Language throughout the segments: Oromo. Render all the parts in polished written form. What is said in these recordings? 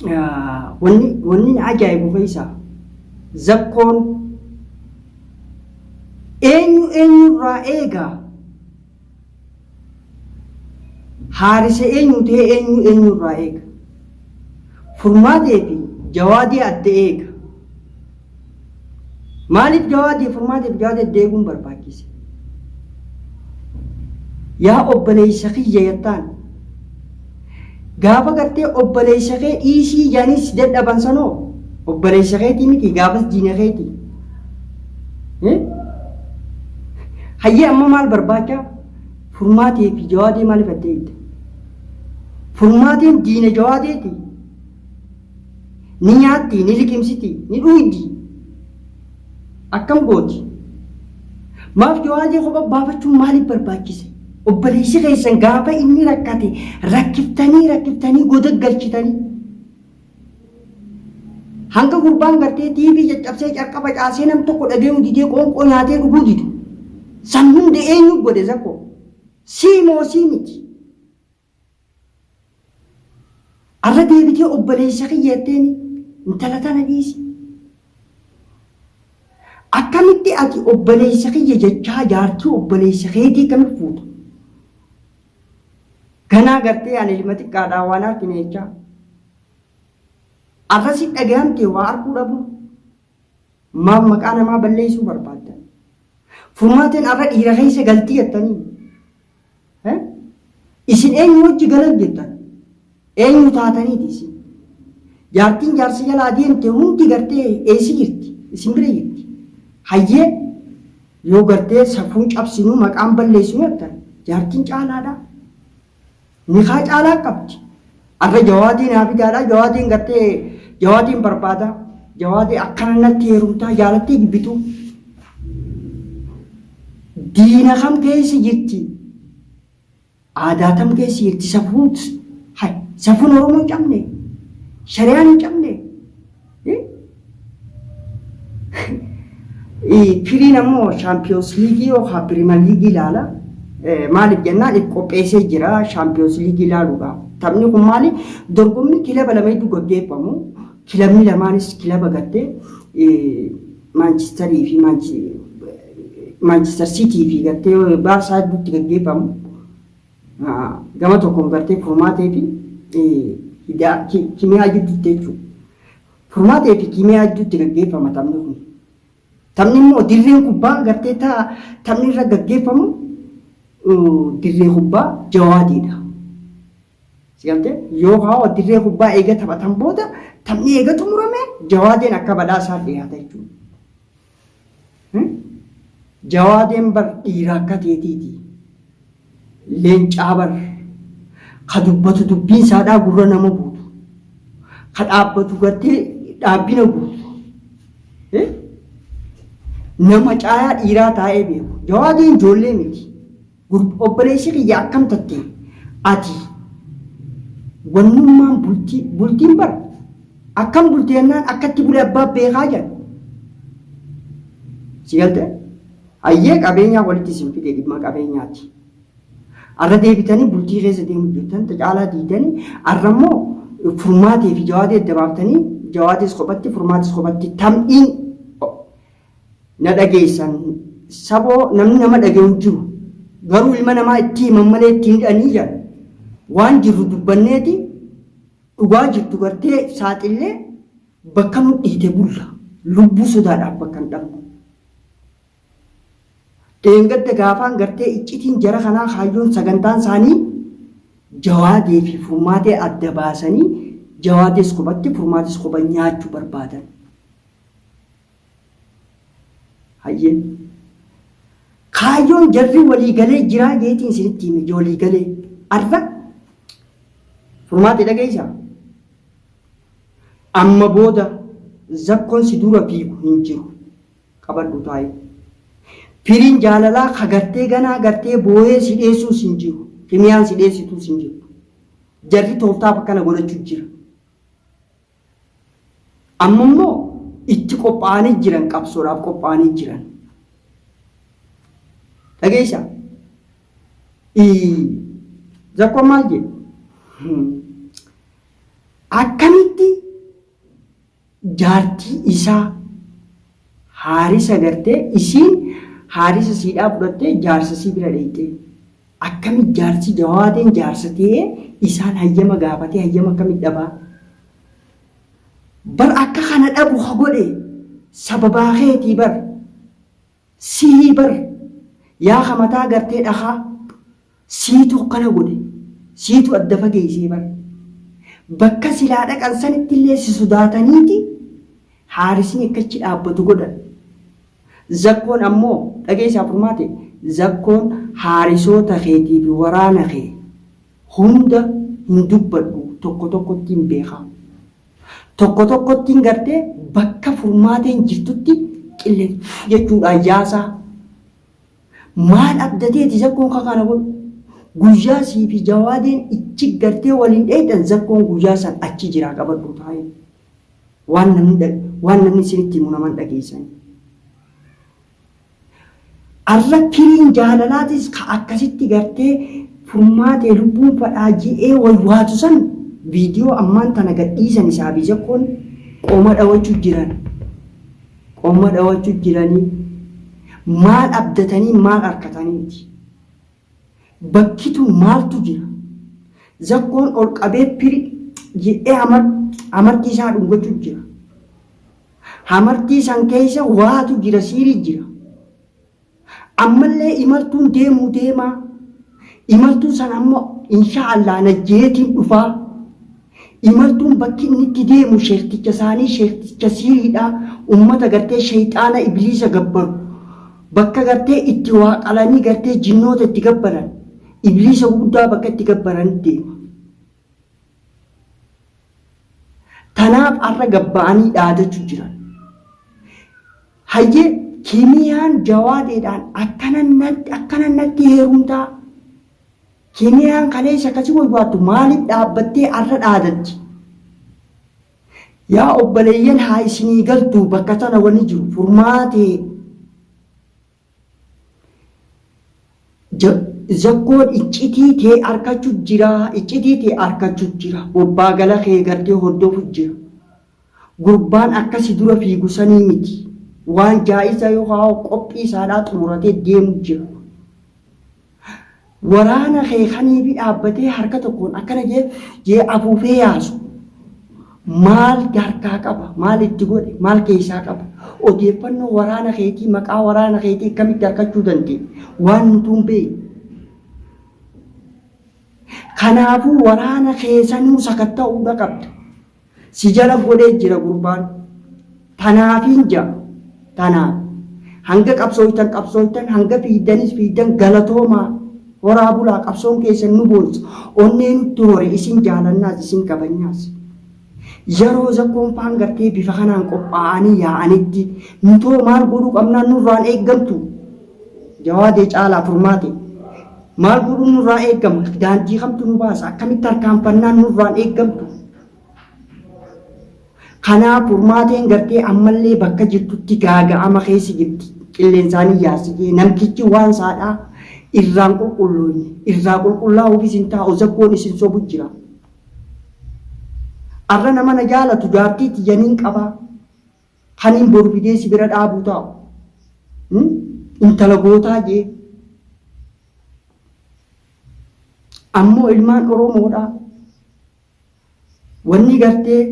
Wanni wanni na ajaa'ibu keessaa zakkoon eenyu eenyurraa eegaa haarisa eenyu ta'ee eenyu eenyurraa eega furmaatee fi jawaadii adda eega maaliif jawaadii furmaatee fi jawaadii adda eeguun barbaachise yaa obboleessa kiyya jettaan Gaafa gartee obboleessa kee dhiisii jedhanii si dadhaban sanoo obboleessa keetii miti gaafas diina keetii. Hayyee amma maal barbaacha furmaatee fi jawaadee maaliif adda eegda? Furmaateen diina jawaadeeti. Ni nyaatti, ni liqimsiti, ni dhuugdi. Akkam gooti? Maaf jawaadee kopha baafachuun maaliif barbaachise? Obboleessi keessan gaafa inni rakkate rakkiftanii rakkiftanii goda galchitanii. Hanga gurbaan gartee TV caccabsee carqa facaasee nam tokko dhagayuu didee qoonqoo nyaatee dhuguu didu. San hunda eenyu godhe zakko? Sii moo sii miti? Arra deebitee obboleessa kiyya jetteeni intala tana dhiisi. Akkamitti ati obboleessa kiyya jechaa jaartii obboleessa keetii akkamitti fuuta? Ganaa gartee ani ilma xiqqaadhaa waan argine jechaa. Arra si dhagayamtee waa arguu dhabuun maaf maqaa namaa balleessuu barbaaddan? Furmaateen arra dhiira keessa galtii jettanii. Isin eenyu wajji galan jettan? Eenyu taataniiti isin? Jaartiin jaarsa jalaa deemte hundi gartee eessi jirti? Isin bira jirti. Hayyee yoo gartee safuun cabsinu maqaan balleessinu jettan jaartiin caalaadha. Nikaa caalaa qabdi. Arra jawaadii naa fidaadha. Jawaadiin gartee jawaadiin barbaada. Jawaadii akkana natti heerumtaa jaalattee jibbituu. Diina kam keessa jirti? Aadaa tam keessa jirti? Safuut hay safuun Oromoo hin cabne. Shari'aan hin cabne. Firiin ammoo Shaampiyoons Liigii yookaan Piriimer Liigii ilaala. Maaliif jennaan if qopheessee jira Shaampiyoons Liigii ilaaluudhaaf. Taphni kun maali? Dorgommii kilaba lama hedduu gaggeeffamu. Kilabni lamaanis kilaba gartee Maanchistarii fi Maanchister Siitii fi gartee Baarsaa hedduutti gaggeeffamu. Gama tokkoon gartee furmaatee fi kimiyaa jidduutti jechuudha. Furmaatee fi kimiyaa jidduutti gaggeeffama taphni kun. Taphni immoo dirreen kubbaa gartee taphni irra gaggeeffamu dirree kubbaa Jawaadiidha. Si galtee? Yoo haa dirree kubbaa eega taphatan booda taphni eega xumurame Jawaadeen akka badhaasaa dhiyaata jechuudha. Jawaadeen bar dhiira akka teetiiti. Leencaa bar. Ka dubbatu dubbiin isaadhaa gurra nama buutu. Ka dhaabbatu gartee dhaabbina guutu. Nama caayaa dhiiraa taa'ee beeku. Jawaadeen ijoollee miti. Obboleessi kiyya akkam tatte ati wannummaan bultii bultiin bar akkam bulte jennaan akkatti bule abbaa beekaa jedhan. Si galte? Hayyee qabeenyaa walitti isin fide dhimma qabeenyaati. Arra deebitanii bultii keessa deemu jirtan caalaa diidanii arra immoo furmaatee fi jawaadee adda baaftanii jawaadees kophatti furmaates kophatti tam'iin na dhageessan saboo namni nama dhaga'u hin jiru garuu ilma namaa itti himan malee itti hin hidhanii jedhan waan jirru dubbanneeti dhugaa jirtu gartee saaxillee bakka nu dhiite bulla lubbuu sodaadhaaf bakka hin dhabnu. Dheengadda gaafaan gartee iccitiin jara kanaa kaayyoon sagantaan isaanii jawaadee fi furmaatee adda baasanii jawaadees kophatti furmaates kopha nyaachuu barbaadan. Hayyee. Kaayyoon jarri walii galee jiraa jeetiin isinitti hime walii galee. Arra furmaatee dhageessaa. Amma booda zakkoon si dura fiigu hin jiru. Qabadhu taa'i. Firiin jaalalaa ka gartee ganaa gartee booyee si dheessuus hin jiru. Kimiyaan si dheessituus hin jirtu. Jarri tooftaaf akkana godhachuu jira. Amma immoo itti qophaa'anii jiran qabsoodhaaf qophaa'anii jiran. Dhageessaa? Zakkoon maal jedhe? Akkamitti jaartii isaa haarisa gartee isiin haarisa siidhaa fudhattee jaarsa sii bira dheeyxee? Akkamitti jaarsi Jawaadeen jaarsa ta'ee isaan hayyama gaafatee hayyama akkamitti dhabaa? Bar akka kana dhabu ka godhe sababaa keetii bar. Sihii bar yaa ka mataa gartee dhakaa siitu akkana godhe siitu adda fageessee bar. Bakka silaa dhaqan sanitti illee si sodaataniiti haarisni akka achi dhaabbatu godhan. Zakkoon ammoo dhageessaa Furmaate zakkoon haarisoota keetii fi waraana kee hunda hin dubbadhu tokko tokkottiin beeka. Tokko tokkottiin gartee bakka Furmaateen jirtutti qille jechuudhaan yaasaa. Maal abdateeti zakkoon ka kana godhu? Guyyaa sii fi Jawaadeen ichi gartee waliin dheeyxan zakkoon guyyaa san achi jiraa qabadhuu taa'e. Waan namni waan namni isinitti himu naman dhageessani. Arra firiin jaalalaatis ka akkasitti gartee Furmaatee lubbuun fadhaa je'ee waywaatu san viidiyoo ammaan tana gad dhiisan isaa fi Zakkoon qoma dhawachu jiran. Qoma dhawachu jiranii maal abdatanii maal arkataniiti? Bakki tun maaltu jira? Zakkoon ol qabee firi je'ee amartii isaa dhungachu jira. Hamartii san keessa waatu jira, siirii jira. Ammallee imaltuun deemuu deemaa. Imaltuun san ammoo insha Allah najjeetiin dhufaa. Imaltuun bakki inni itti deemu sheekticha isaanii sheekticha siiriidha. Ummata gartee sheeyxaana ibliisa gabbaru. Bakka gartee itti waa qalanii gartee jinnoota itti gabbaran. Ibliisa guddaa bakka itti gabbaran deema. Tanaaf arra gabba'anii dhaadachu jiran. Hayyee Kimiyaan Jawaadeedhaan akkana natti akkana natti heerumtaa? Kimiyaan kaleessa akkasi waywaattu maaliif dhaabbattee arra dhaadatti? Yaa obboleeyyan haa isinii galtuu bakka tana wani jiru furmaatee. Zakkoon iccitii tee arkachu jira, iccitii tee arkachu jira. Bobbaa gala kee gartee hordofu jira. Gurbaan akka si dura fiigu sanii miti. Waan jaa'iza yookaan qophii isaadhaa xumuratee deemu jira. Waraana kee kaniifi dhaabbatee harka tokkoon akkana jee jee afuufee yaasu. Maal harkaa qaba? Maal itti godhe? Maal keessaa qaba? Odeeffannoo waraana keetii, maqaa waraana keetii akkamitti harkachuu danda'e? Waan nutuu hin beekne. Kanaafuu waraana keessanuu sakatta'uudha qabda. Si jala godhee jira gurbaan. Tanaafiin ja'a. Tanaaf. Hanga qabsooytan qabsooytan hanga fiiydanis fiiydan galatoomaa. Horaa bulaa qabsoon keessan nu boonsa. Onnee nutti hore isin jaalannaas isin kabanyaas. Yeroo zakkoon faan gartee bifa kanaan qophaa'anii yaa'anitti nutoo maal godhuu qabnaan nurraan eeggamtu. Jawaadee caalaa furmaate. Maal godhuun nurraa eeggama? Daandii kamtu nu baasa? Akkamitti harkaanfannaan nurraan eeggamtu? Kanaaf furmaateen gartee ammallee bakka jirtutti gaaga'ama keessa jirti. Qilleensaanii yaasitee namtichi waan saadhaa irraan qulqulloofne irraa qulqullaa'uufis hin taa'u zakkoon isin sobu jira. Arra nama na jaalatu jaartii tiyyaniin qabaa. Kaniin boru fidee si bira dhaabuu taa'u. Intala gootaa jee. Ammoo ilmaan Oromoodhaa. Wanni gartee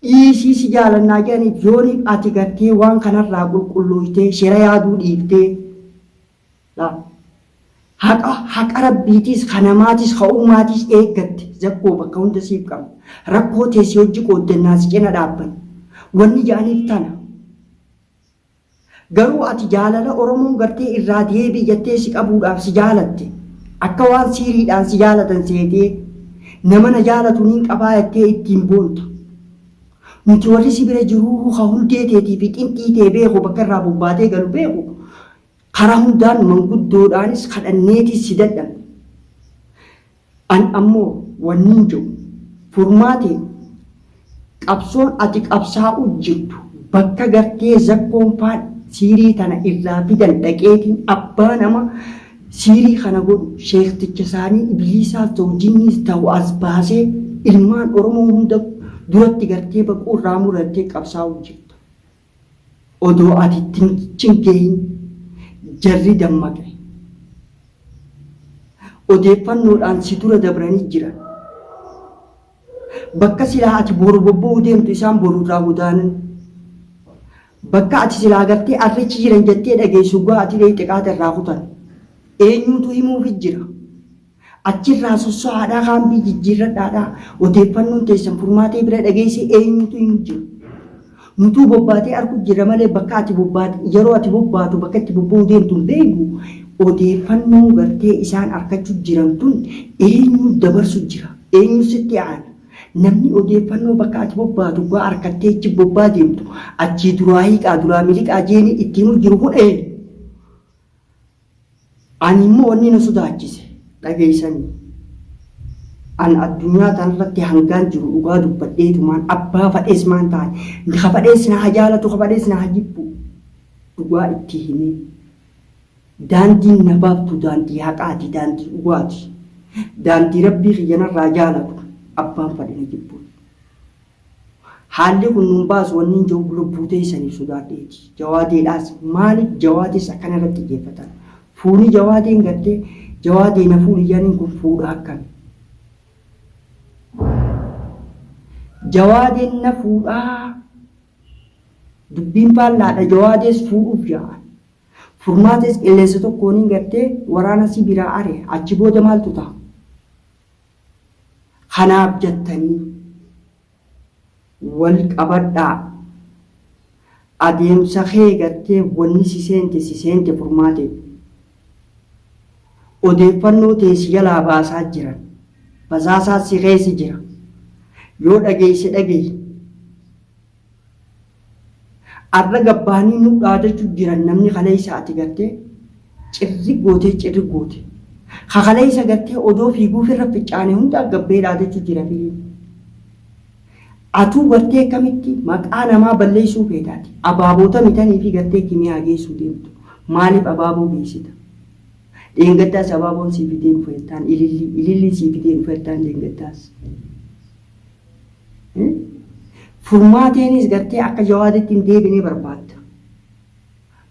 dhiisii si jaalannaa jedhaniif yooniif ati gartee waan kanarraa qulqullooytee shira yaaduu dhiiftee laa haqa haqa rabbiitiis ka namaatiis ka uumaatiis eeggatte zakkoo bakka hunda siif qabna rakkoo tee si hojji qooddannaa si cina dhaabbanna wanni jedhaniif tana. Garuu ati jaalala Oromoon gartee irraa deebi'i jettee si qabuudhaaf si jaalatte. Akka waan siiriidhaan si jaalatan seetee nama na jaalatu niin qabaa jettee ittiin boonta. Nuti warri si bira jiruu ka hundee teetii fi xinxii tee beeku bakka irraa bobbaatee galu beeku karaa hundaan manguddoodhaanis kadhanneetis si dadhabne. An ammoo wannin je'u Furmaatee qabsoon ati qabsaa'u jirtu bakka gartee zakkoon faan siirii tana irraa fidan dhaqeetiin abbaa nama siirii kana godhu sheekticha isaanii ibliisaas ta'u jinniis ta'u as baasee Ilmaan Oromoo hunda duratti gartee baquu irraa murattee qabsaa'uu jirta. Odoo ati itti hin gahin jarri dammaqe. Odeeffannoodhaan si dura dabranii jiran. Bakka silaa ati boru bobba'uu deemtu isaan boru irraa godaanan. Bakka ati silaa gartee arrichi jiran jettee dhageessu gaa ati dheeyxe qaata irraa kutan. Eenyuutu himuufi jira? Achirraa sosso'aadhaa kaambii jijjiirradhaadhaa odeeffannoon teessan furmaatee bira dhageesse eenyutu himu jira? Nutuu bobbaatee argu jira malee bakka ati bobbaate yeroo ati bobbaatu bakka itti bobba'uu deemtu hin beeknu. Odeeffannoon gartee isaan arkachuu jiran tun eenyu dabarsu jira? Eenyu sitti aana? Namni odeeffannoo bakka ati bobbaatu gaa arkattee achi bobbaa deemtu achii duraa hiiqaa duraa miliqaa jeeni itti himu jiru kun eenyu? Ani immoo wanni na sodaachise dhageessanii. An addunyaa tanarratti hangaan jiru dhugaa dubbadheetumaan abbaa fadhees maan ta'an ka fadhees na haa jaalatu ka fadhees na haa jibbu dhugaa itti himee daandiin na baaftu daandii haqaati daandii dhugaati daandii rabbii kiyya narraa jaalatu abbaan fadhe na jibbu. Haalli kun nun baasu wanniin jiru lubbuu teessaniif sodaadheeti. Jawaadeedhaas maaliif jawaadees akkana irratti xiyyeeffatan? Fuuni jawaadeen gartee jawaadee na fuudhi jedhaniin kun fuudha akkami? Jawaadeen na fuudhaa dubbiin faallaadha jawaadees fuudhuuf yaa'an. Furmaatees qilleensa tokkooniin gartee waraana si biraa are achi booda maaltu ta'a? Kanaaf jettanii wal qabadhaa. Adeemsa kee gartee wanni si seente si seente furmaatee. Odeeffannoo tee si jalaa baasaa jiran. Basaasaa si keessa jira. Yoo dhageesse dhageessi. Arra gabbaanii nu dhaadachuu jiran namni kaleessa ati gartee cirri gootee cirri goote. Ka kaleessa gartee odoo fiiguuf irra ficcaane hundaa gabbee dhaadachuu jira firiin. Atuu gartee akkamitti maqaa namaa balleessuu feetaati. Abaaboota mitanii fi gartee kimiyaa geessuu deemtu. Maaliif abaaboo geessita? Dheengaddaas abaaboon sii fidee dhufe jettaan ilillii ililliin sii fidee dhufe jettaan dheengaddaas. Furmaateenis gartee akka jawaaditti hin deebine barbaadda.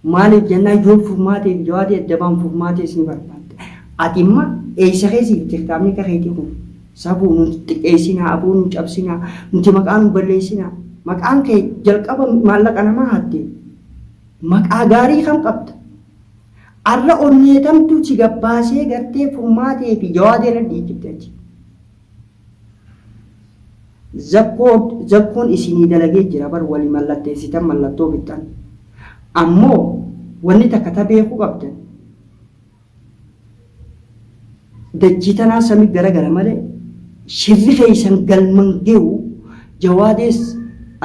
Maaliif jennaan yoo furmaatee fi jawaadii adda ba'an furmaatees ni barbaadda. Ati imma eessa keessa jirti kitaabni akka keetii kun? Safuu nu xiqqeessinaa, aboo nu cabsinaa, nuti maqaa nu balleessinaa. Maqaan kee jalqaba maallaqa namaa hatte. Maqaa gaarii kam qabda? Arra onneetamtu si gabbaasee gartee furmaatee fi jawaadee irra dhiichifte achi. Zakkoo zakkoon isinii dalagee jira bar wali mallatteessitan mallattoo fixxan. Ammoo wanni takka ta beekuu qabdan dachii tanaa sami garagala malee shirri keessan galman gehu jawaadees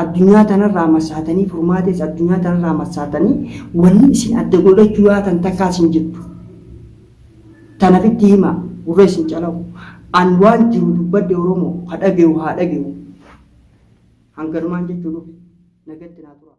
addunyaa tanarraa masaatanii furmaatees addunyaa tanarraa masaatanii wanni isin adda godhachuu yaatan takkaas hin jirtu. Tana fitti himaa gurra isin calawu. An waan jiru dubbadhe Oromo ka dhage'u haa dhage'u. Hanganumaan jechuu dhufe. Nagatti naa turaa.